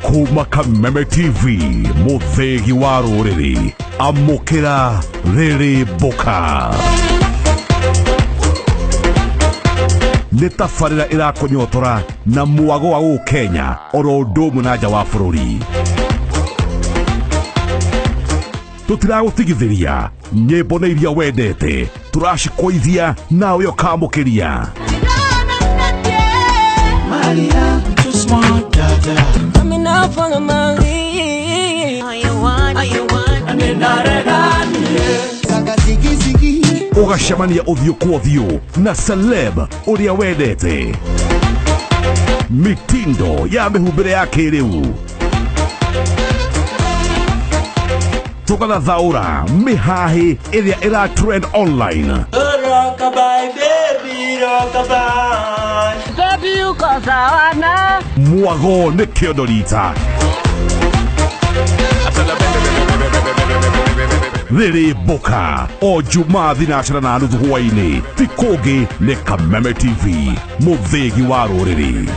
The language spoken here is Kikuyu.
Kuma Kameme TV, muthegi wa rũrĩrĩ, amũkĩra Rĩrĩmbũka. Nĩ tabarĩra ĩrakũnyotora na mwago wa gũkũ Kenya oro ũndũ ũmwe na nja wa bũrũri. Tũtiragũtigithĩria nyĩmbo nĩ iria wendete, tũracikũithia nawe ũkamũkĩria. Ũgacemania ũthiũ kwa ũthiũ na celeb ũrĩa wendete, mitindo ya mĩhumbĩre ya kĩrĩu, tũgathathaũra mĩhahĩ ĩrĩa ĩra trend online. Rockabye, baby, rockabye. Baby, uko sawa na Mwago nĩ kĩondo rita. Rĩrĩmbũka o Jumaa 9:30 hwaĩ-inĩ, ti kũngĩ nĩ Kameme TV, mũthĩgi wa rũrĩrĩ.